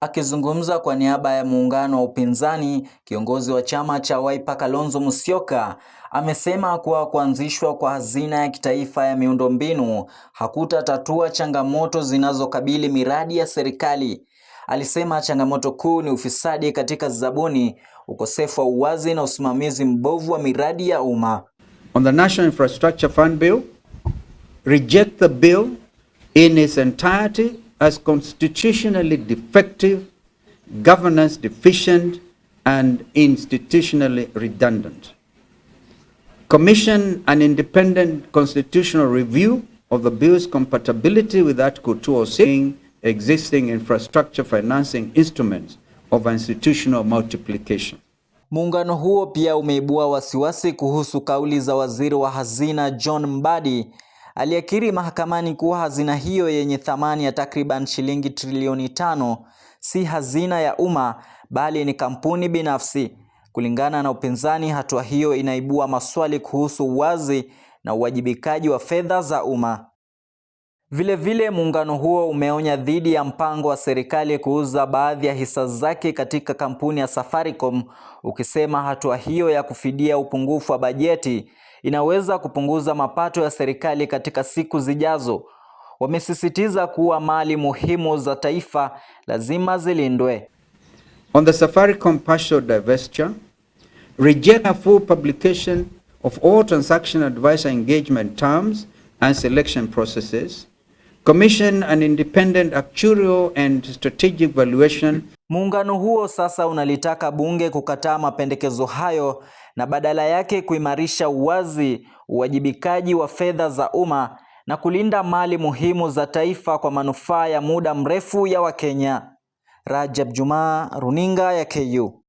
Akizungumza kwa niaba ya muungano wa upinzani, kiongozi wa chama cha Wiper Kalonzo Musyoka amesema kuwa kuanzishwa kwa hazina ya kitaifa ya miundombinu hakutatatua changamoto zinazokabili miradi ya serikali. Alisema changamoto kuu ni ufisadi katika zabuni, ukosefu wa uwazi na usimamizi mbovu wa miradi ya umma. On the National Infrastructure Fund Bill, reject the bill in its entirety as constitutionally defective, governance deficient, and institutionally redundant. Commission an independent constitutional review of the bill's compatibility with Article 206 existing infrastructure financing instruments of institutional multiplication. Muungano huo pia umeibua wasiwasi kuhusu kauli za waziri wa hazina John Mbadi aliyekiri mahakamani kuwa hazina hiyo yenye thamani ya takriban shilingi trilioni 5 si hazina ya umma bali ni kampuni binafsi. Kulingana na upinzani, hatua hiyo inaibua maswali kuhusu uwazi na uwajibikaji wa fedha za umma. Vilevile, muungano huo umeonya dhidi ya mpango wa serikali kuuza baadhi ya hisa zake katika kampuni ya Safaricom, ukisema hatua hiyo ya kufidia upungufu wa bajeti inaweza kupunguza mapato ya serikali katika siku zijazo. Wamesisitiza kuwa mali muhimu za taifa lazima zilindwe. On the Safaricom partial divestiture, reject a full publication of all transaction advisor engagement terms and selection processes. Commission an independent actuarial and strategic valuation. Muungano huo sasa unalitaka bunge kukataa mapendekezo hayo na badala yake kuimarisha uwazi, uwajibikaji wa fedha za umma na kulinda mali muhimu za taifa kwa manufaa ya muda mrefu ya Wakenya. Rajab Juma, Runinga ya KU.